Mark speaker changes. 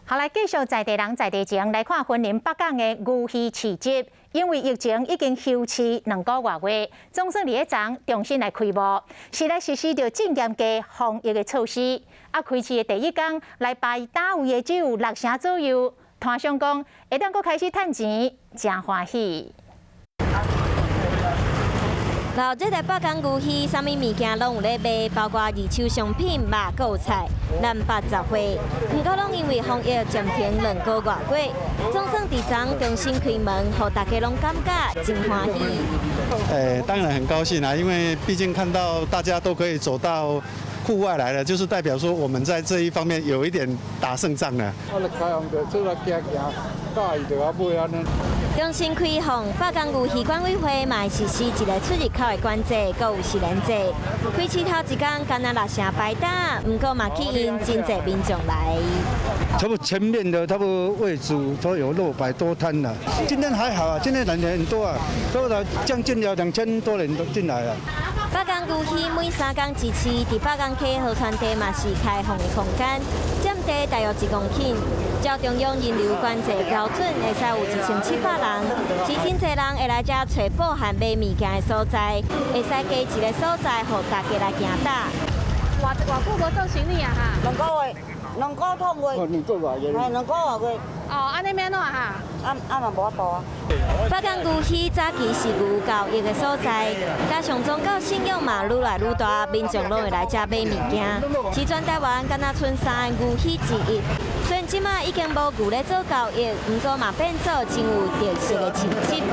Speaker 1: 好，來繼續在地人在地情來看雲林北港的牛墟市集，因為疫情已經休市2個外月，總算佇咧昨重新來開幕，是來實施著真嚴格防疫的措施。啊，開市的第一工來擺攤位的只有六成左右，攤商講會當閣開始趁錢，誠歡喜。
Speaker 2: 老這個北港牛墟，啥物物件攏有咧賣，包括二手商品、肉、閣有菜、南北雜貨。毋過攏因為防疫暫停2個外月，總算佇昨重新開門，予大家攏感覺真歡喜。
Speaker 3: 欸，當然很高興啦，因為畢竟看到大家都可以走到戶外來了，就是代表說我們在這一方面有一點打勝仗了。
Speaker 4: 我來開放就出來行行，佮意就來買按呢。
Speaker 2: 重新開放，北港牛墟管委會嘛實施一个出入口的管制，閣有實聯制。開市頭一工，敢若六成擺檔，毋過嘛吸引真濟民眾來。
Speaker 5: 差不多前面的差不多位置都有600多攤了。今天還好啊，今天人很多啊，都來將近有2000多人都進來了。
Speaker 2: 北港牛墟每3工一市，佇北港溪河川地嘛是開放的空間，佔地大約1公頃。照中央人流管制標準，會使有1700人。是真濟人會來遮揣布和買物件的所在，會使加一个所在，予大家來行搭。
Speaker 6: 偌偌久無做生意啊？哈？2
Speaker 7: 個月，2個多月。
Speaker 5: 2個外月。
Speaker 7: 係2個外月。
Speaker 6: 哦，按呢欲按怎哈？
Speaker 7: 啊啊嘛無法度啊。
Speaker 2: 北港牛墟早期是牛交易的所在，加上宗教信仰嘛愈來愈大，民眾攏會來遮買物件，是全台灣敢若賰三个牛墟之一。雖然這馬已經無牛咧做交易，毋過嘛變做真有特色的市集。